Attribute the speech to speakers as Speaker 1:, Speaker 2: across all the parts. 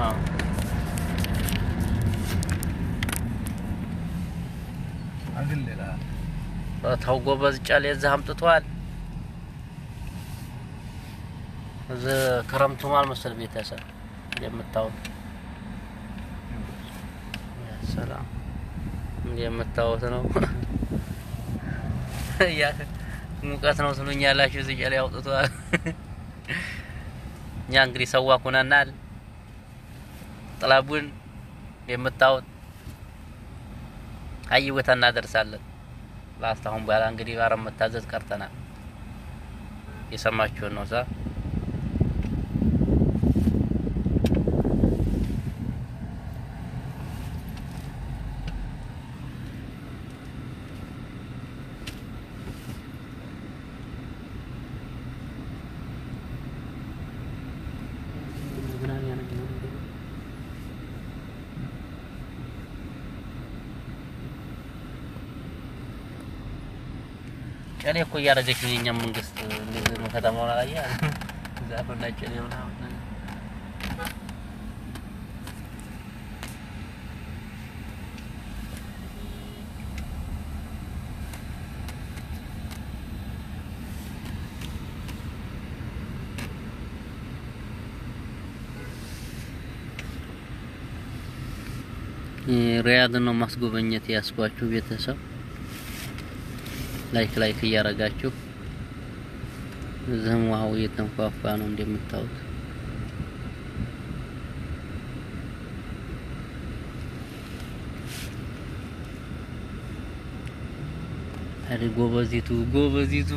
Speaker 1: አዎ
Speaker 2: አግል ይላል።
Speaker 1: ተው ጎበዝ፣ ጨሌ እዚህ አምጥቷል። እዚህ ክረምቱ አልመሰል ቤተሰብ እንደምታዩት ሰላም እንደምታዩት ነው። ያ ሙቀት ነው ትሉኛላችሁ። እዚህ ጨሌ አውጥቷል። እኛ እንግዲህ ሰዋ ሆነናል። ጥላቡን የምታዩት አይ ቦታ እናደርሳለን። ላስታሁን በኋላ እንግዲህ ባረም መታዘዝ ቀርተናል። የሰማችሁን ነው ዛ ጨሌ እኮ እያደረገች ነው የእኛም መንግስት እንደዚህ ነው። ከተማውን አላየህ? ዛፍና ጨሌ ምናምን ሪያድ ነው ማስጎበኘት ያስኳችሁ ቤተሰብ። like like እያረጋችሁ እዚህም ውሃው እየተንፏፏ ነው እንደምታዩት። አሪ ጎበዚቱ ጎበዚቱ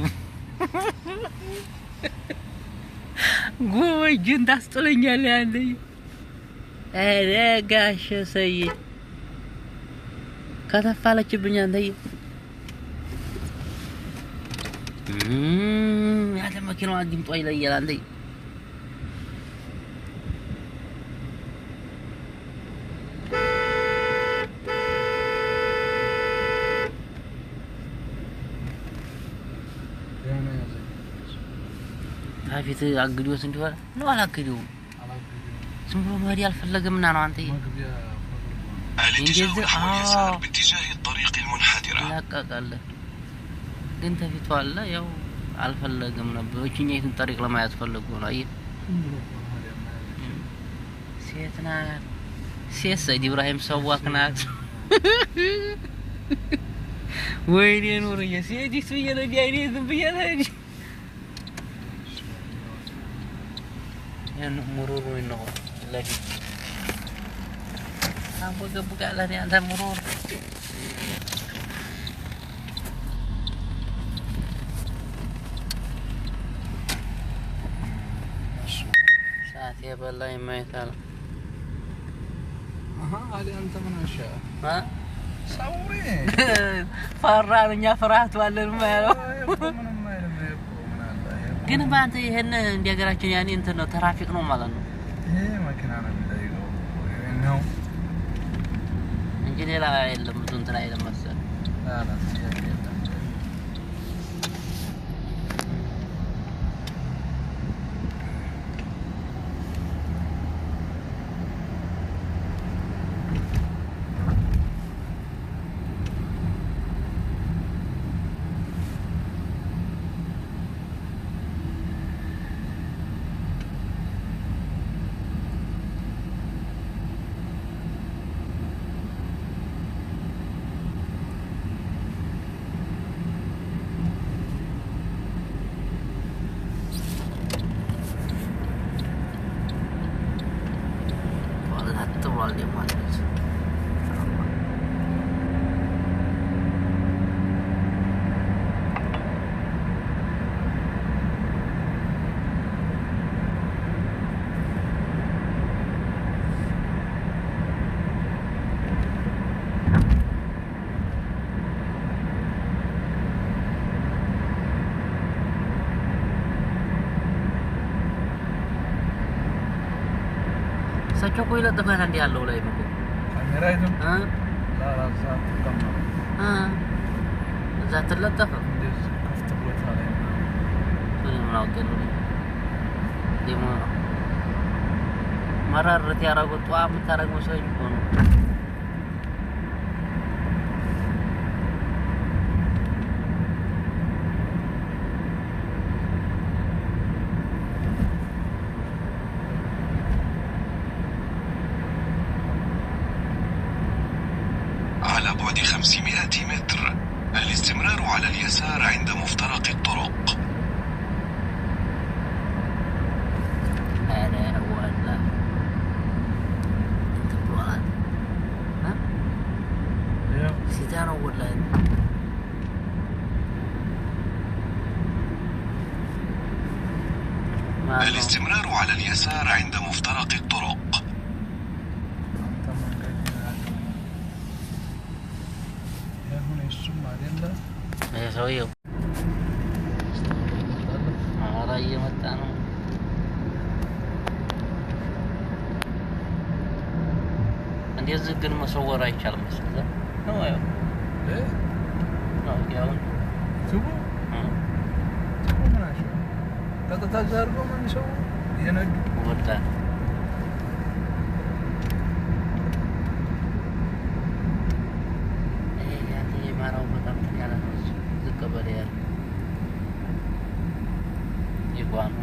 Speaker 1: ጎበጅን ታስጥለኛለህ አንተ። ኧረ ጋሽ ሰዬ ከተፋለችብኝ አንተዬ። ያለ መኪናዋ ድምጧ ይለያል አንተዬ። ታፊት አግዶት እንዲሆነ ነው አላግደውም። ዝም ብሎ መሄድ አልፈለገምና ነው አንተዬ።
Speaker 3: الاتجاه نحو اليسار باتجاه الطريق المنحدرة.
Speaker 1: ይላቀቃል ግን ተፊቱ አለ ያው አልፈለገም ነበር። እችኛይቱን ጠሪቅ ለማየት ፈልጎ ነው። አየህ ሴት ናት። ሴት ሰይድ ኢብራሂም ሰዋክ ናት። ወይኔ ኑርዬ ሴቲቱ ብዬ ነው እንዲህ አይኔ ዝም ብዬ ነው እንጂ ያን ሙሩሩ ነው ለፊት አንቦገቡቃለህ አንተ ሙሩር ሰዓት የበላ የማይታል
Speaker 2: አሊ አንተ ምን አሻ ሰውሪ
Speaker 1: ፈራን እኛ ፍርሃት ባለን ያለው ግን በአንተ ይሄን እንደ ሀገራችን ያኔ እንትን ነው ትራፊክ ነው ማለት ነው።
Speaker 2: ይሄ መኪና ነው የሚጠይቀው ነው
Speaker 1: እንጂ ሌላ የለም። ብዙ እንትን አይልም መሰለኝ። እሳቸው እኮ ይለጥፋል እንዲህ ያለው ላይ እኮ እዛ አትለጠፍም። ምን አውቄ ነው ደግሞ መራረት ያደረጉት ጧ የምታደርግ መስሎኝ እኮ ነው።
Speaker 3: على بعد 500 متر الاستمرار على اليسار عند مفترق الطرق. الاستمرار على اليسار عند مفترق الطرق.
Speaker 1: ሰውየው ኧረ እየመጣ ነው። እንደዚህ ግን መሰወር አይቻልም መሰለህ ነው። ያው ነው ያው
Speaker 2: ትቡ ትቡ ምናሽ ቀጥታ እዛ አድርገው ነው የሚሰው እየነዱ
Speaker 1: ወጣ ማራው በጣም ያለ ነው። ዝቅ በል ያለ ይጓኑ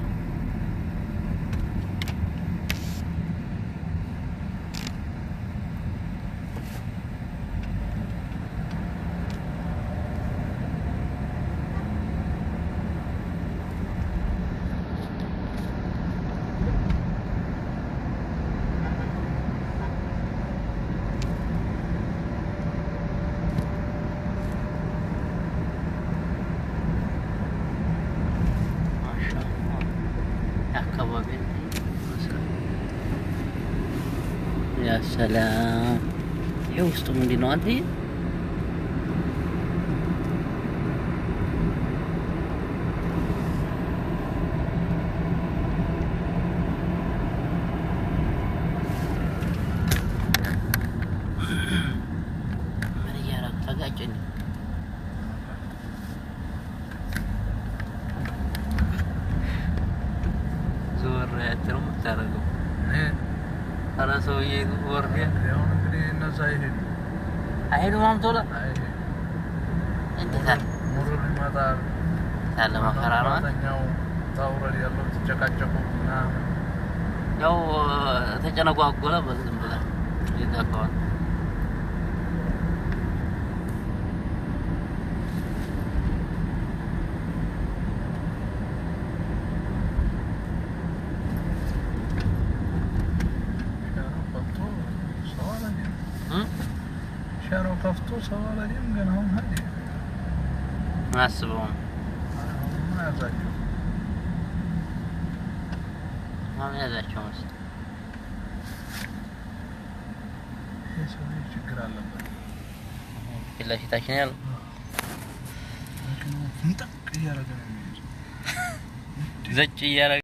Speaker 1: ያ ሰላም። ይሄ ውስጡ ምንድን ነው አንተ? ምን እያደረግ ተጋጨን? ዞር ያትነው የምታደርገው ኧረ ሰውዬ ወርዴ
Speaker 2: አሁን እንግዲህ እነዛ አይሄዱም
Speaker 1: አይሄዱም። አምቶላ እንዴት አለ
Speaker 2: ሙሩር ይመጣል
Speaker 1: አለ መከራ ነው።
Speaker 2: አራተኛው ታውረድ ያለው ተጨቃጨቁ ምናምን
Speaker 1: ያው ተጨነጓጎለ። በዝም ብለህ ይዘጋዋል።
Speaker 2: ሻራው ከፍቶ ሰው አላየም። ገና አሁን ሀዲ
Speaker 1: አስበው ነው
Speaker 2: ያዛቸው
Speaker 1: ማን ያዛቸው መሰለህ?
Speaker 2: ይሄ ሰውዬ ችግር አለበት።
Speaker 1: ፊት ለፊታችን ያለው
Speaker 2: መኪናው ፍንጠቅ እያደረገ ነው የሚሄደው።
Speaker 1: ዘጭ እያደረገ